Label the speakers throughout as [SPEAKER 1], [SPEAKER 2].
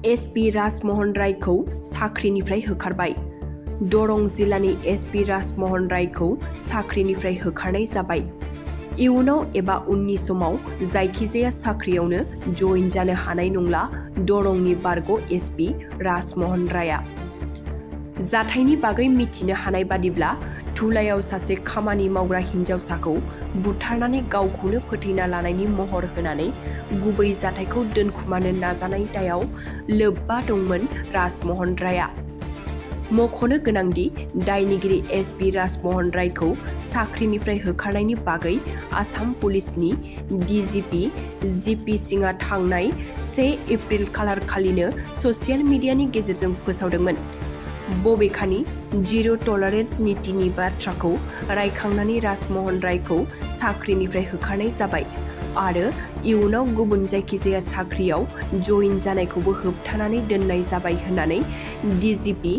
[SPEAKER 1] SP राजमहन रायखौ साख्रिनिफ्राय होखारबाय। Darrang जिल्लानि SP राजमहन रायखौ साख्रिनिफ्राय होखारनाय जाबाय। इयुनाव एबा उननि समाव जायखिजाया साख्रियावनो जइन जानो हानाय नंला दरंनि बारग' एसपि राजमहन रायआ। जाथायनि बागै मिथिनो हानाय बादिब्ला धुलायाव सासे खामानि मावग्रा हिन्जावसाखौ बुथारनानै गावखौनो फोथैना लानायनि महर होनानै गुबै जाथायखौ दोनखुमानो नाजानाय दायाव लोब्बा दंमोन राजमहन रायआ। मख'नो गोनांदि दायनिगिरि एसपि राजमहन रायखौ साख्रिनिफ्राय होखारनायनि बागै आसाम पुलिसनि डिजिपि जिपि सिंआ थांनाय 1 एप्रिल खालारखालिनो ससियेल मिडियानि गेजेरजों फोसावदोंमोन। बबेखानि जिर' टलारेन्स नीतिनि बाथ्राखौ रायखांनानै राजमहन रायखौ साख्रिनिफ्राय होखारनाय जाबाय आरो इयुनाव गुबुन जायखिजाया साख्रियाव जइन जानायखौबो होबथानानै दोननाय जाबाय होननानै डिजिपि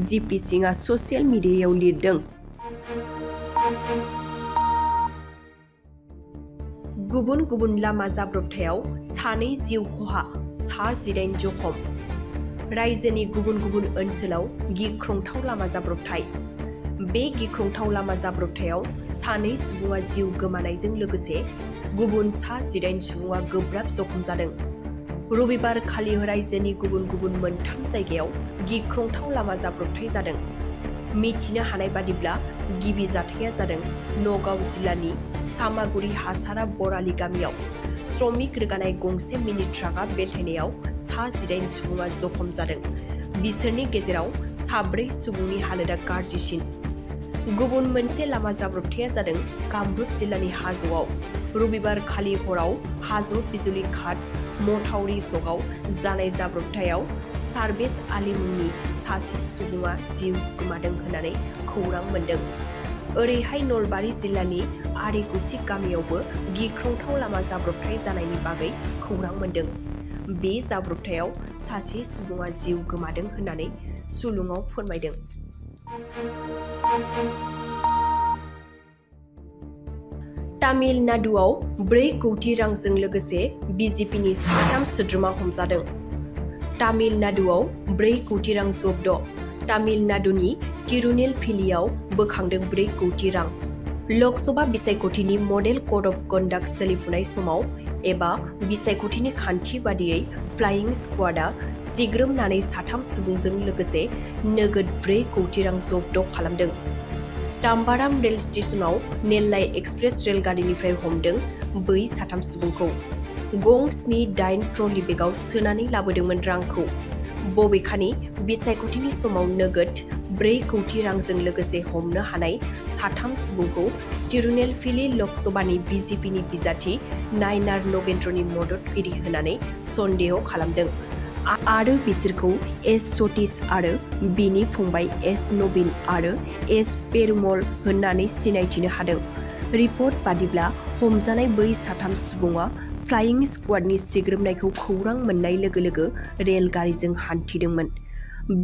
[SPEAKER 1] जिपि सिंआ ससियेल मिडियायाव लिरदों। गुबुन गुबुन लामा जाब्रबथायाव 2 जिउ खहा, 19 जखम। रायजोनि गुबुन गुबुन ओनसोलाव गिख्रंथाव लामा जाब्रबथाय। बे गिख्रंथाव लामा जाब्रबथायाव 2 सुबुङा जिउ गोमानायजों लोगोसे गुबुन 19 सुबुङा गोब्राब जखम जादों। रबिबार खालि रायजोनि गुबुन गुबुन 3 जायगायाव गिख्रंथाव लामा जाब्रबथाय जादों। मिथिनो हानाय बादिब्ला गिबि जाथाया जादों नगाव जिल्लानि सामागुरि हासारा बरालि गामियाव श्रमिक रोगानाय गंसे मिनि ट्राकआ बेलथायनायाव 19 सुबुङा जखम जादों। बिसोरनि गेजेराव 4 सुबुंनि हालोदा गाज्रिसिन। गुबुन मोनसे लामा जाब्रबथाया जादों कामरुप जिल्लानि हाजोआव रबिबार खालि हराव हाज' बिजुलि घाट मथावरि सकआव जानाय जाब्रबथायाव सारबेज आली मुंनि सासे सुबुङा जिउ गोमादों होननानै खौरां मोन्दों। ओरैहाय नलबारि जिल्लानि आरिकुसि गामियावबो गिख्रंथाव लामा जाब्रबथाय जानायनि बागै खौरां मोन्दों। बे जाब्रबथायाव सासे सुबुङा जिउ गोमादों होननानै सुलुङाव फोरमायदों। तामिलनाडुआव 4 कौटि रांजों लोगोसे बिजेपिनि 3 सोद्रोमा हमजादों। तामिलनाडुआव 4 कौटि रां जब्द'। तामिलनाडुनि तिरुनेलभेलियाव बोखांदों 4 कौटि रां। लकसभा बिसायख'थिनि मडेल कड अफ कन्डाक्ट सोलिफुनाय समाव एबा बिसायख'थिनि खान्थि बादियै फ्लाइंग स्क्वाडआ सिग्रोमनानै 3 सुबुंजों लोगोसे नोगोद 4 कौटि रां जब्द' खालामदों। ताम्बाराम रेल स्टेशनाव नेल्लाइ एक्सप्रेस रेलगारिनिफ्राय हमदों बै 3 सुबुंखौ। गं 7-8 ट्रलि बेगआव सोनानै लाबोदोंमोन रांखौ। बबेखानि बिसायख'थिनि समाव नोगोद 4 कौटि रांजों लोगोसे हमनो हानाय 3 सुबुंखौ तिरुनेलभेलि लकसभानि बिजेपिनि बिजाथि नायनार नगेन्द्रनि मददगिरि होननानै सन्देह खालामदों आरो बिसोरखौ एस सतीश आरो बिनि फंबाय एस नवीन आरो एस पेरुमल होननानै सिनायथिनो हादों। रिपर्ट बादिब्ला हमजानाय बै 3 सुबुङा फ्लाइंग स्क्वाडनि सिग्रोमनायखौ खौरां मोननाय लोगो लोगो रेलगारिजों हान्थिदोंमोन।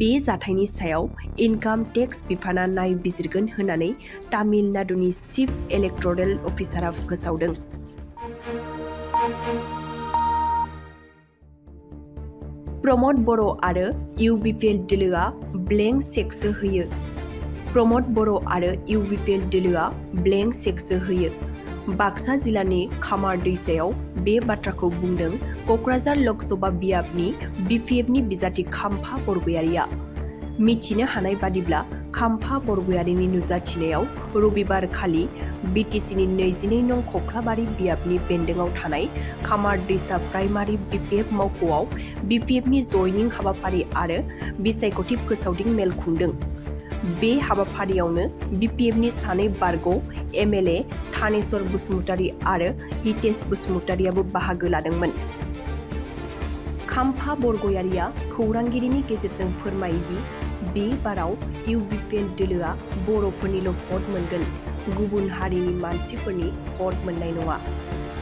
[SPEAKER 1] बे जाथायनि सायाव इनकाम टेक्स बिफाना नायबिजिरगोन होननानै तामिलनाडुनि चिफ इलेक्टरेल अफिसारआ फोसावदों। प्रमद बर' आरो इउबिपिएल दोलोआ ब्लेंक चेकसो होयो। प्रमद बर' आरो इउबिपिएल दोलोआ ब्लेंक चेकसो होयो। बाक्सा जिल्लानि खामार दैसायाव बे बाथ्राखौ बुंदों क'क्राझार लकसभा बियाबनि बिपिएफनि बिजाथि खाम्फा बरगयारिया। मिथिनो हानाय बादिब्ला खाम्फा बरगयारिनि नुजाथिनायाव रबिबार खालि बिटिसिनि 22 नं खख्लाबारि बियाबनि बेन्दोङाव थानाय खामार दैसा प्राइमारि बिपिएफ मावख'आव बिपिएफनि जयनिं हाबाफारि आरो बिसायख'थि फोसावदिं मेल खुंदों। बे हाबाफारियावनो बिपिएफनि 2 बारग' एमएलए थानेश्वर बसुमतारी आरो हितेश बसुमतारीआबो बाहागो लादोंमोन। खाम्फा बरगयारिया खौरांगिरिनि गेजेरजों फोरमायोदि बे बाराव इउबिपिएल दोलोआ बर'फोरनिल' भट मोनगोन, गुबुन हारिनि मानसिफोरनि भट मोननाय नङा।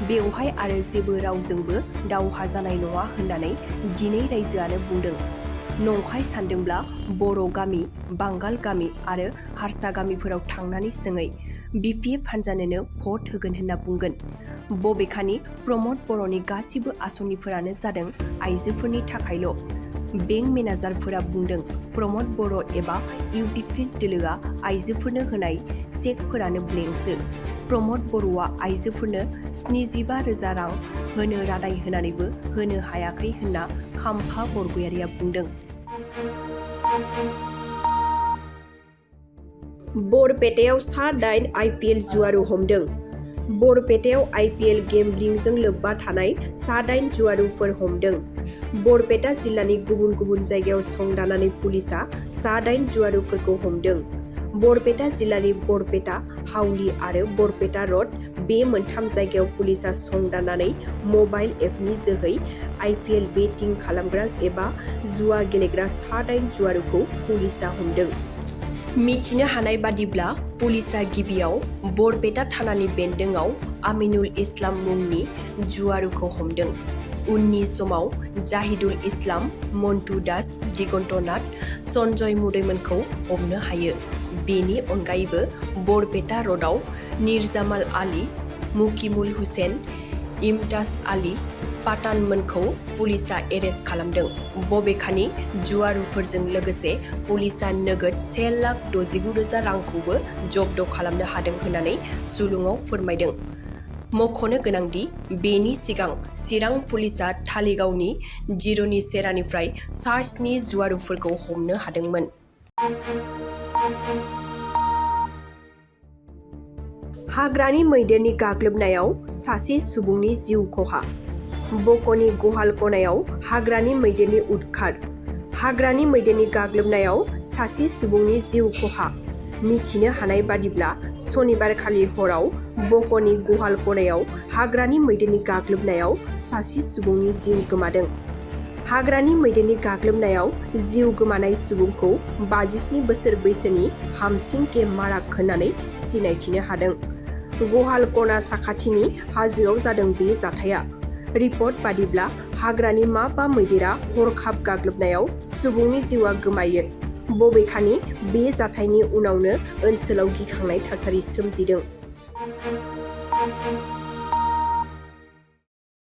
[SPEAKER 1] बेवहाय आरो जेबो रावजोंबो दावहा जानाय नङा होननानै दिनै रायजोआनो बुंदों। नंखाय सानदोंब्ला बर' गामि, बांगाल गामि आरो हारसा गामिफोराव थांनानै सोङै। BPF हान्जानोनो भट होगोन होनना बुंगोन। बबेखानि प्रमद बर'नि गासिबो आसनिफोरानो जादों आइजोफोरनि थाखायल'। बेंक मेनेजारफोरा बुंदों प्रमद बर' एबा इउपिपिएल दोलोआ आइजोफोरनो होनाय चेकफोरानो ब्लेंकसो। प्रमद बर'आ आइजोफोरनो 75,000 रां होनो रादाय होनानैबो होनो हायाखै होनना खाम्फा बरगयारिया बुंदों। बरपेटायाव सा-8 IPL जुआरु हमदों। बरपेटायाव IPL गेम्बलिंजों लोब्बा थानाय सा-8 जुआरुफोर हमदों। बरपेटा जिल्लानि गुबुन गुबुन जायगायाव संदाननानै पुलिसआ सा-8 जुआरुफोरखौ हमदों। बरपेटा जिल्लानि बरपेटा, हाउली आरो बरपेटा रड बे मोनथाम जायगायाव पुलिसआ संदाननानै मबाइल एपनि जोहै IPL बेटिं खालामग्रा एबा जुआ गेलेग्रा सा-8 जुआरुखौ पुलिसआ हमदों। मिथिनो हानाय बादिब्ला पुलिसआ गिबियाव बरपेटा थानानि बेन्दोंआव आमिनुल इस्लाम मुंनि जुआरुखौ हमदों। उननि समाव जाहिदुल इस्लाम, मन्टु दास, दिगन्त नाथ, सन्जय मुदयमोनखौ हमनो हायो। बेनि अनगायैबो बरपेटा रडआव निरजामाल आली, मुकिमुल हुसेन, इमताज आली, पाठानमोनखौ पुलिसआ एरेस्ट खालामदों। बबेखानि जुआरुफोरजों लोगोसे पुलिसआ नोगोद 1,69,000 रांखौबो जब्द खालामनो हादों होननानै सुलुङाव फोरमायदों। मख'नो गोनांदि बेनि सिगां चिरां पुलिसआ धालिगावनि जिर'नि सेरानिफ्राय सा-7 जुआरुफोरखौ हमनो हादोंमोन। हाग्रानि मैदेरनि गाग्लोबनायाव सासे सुबुंनि जिउ खहा। बक'नि गहाल खनायाव हाग्रानि मैदेरनि उदखार। हाग्रानि मैदेरनि गाग्लोबनायाव सासे सुबुंनि जिउ खहा। मिथिनो हानाय बादिब्ला सनिबारखालि हराव बक'नि गहाल खनायाव हाग्रानि मैदेरनि गाग्लोबनायाव सासे सुबुंनि जिउ गोमादों। हाग्रानि मैदेरनि गाग्लोबनायाव जिउ गोमानाय सुबुंखौ 57 बोसोर बैसोनि हामसिं के माराक होननानै सिनायथिनो हादों। गहाल खना साखाथिनि हाजोआव जादों बे जाथाया। रिपर्ट बादिब्ला हाग्रानि माबा मैदेरा हरखाब गाग्लोबनायाव सुबुंनि जिउआ गोमायो। बबेखानि बे जाथायनि उनावनो ओनसोलाव गिखांनाय थासारि सोमजिदों।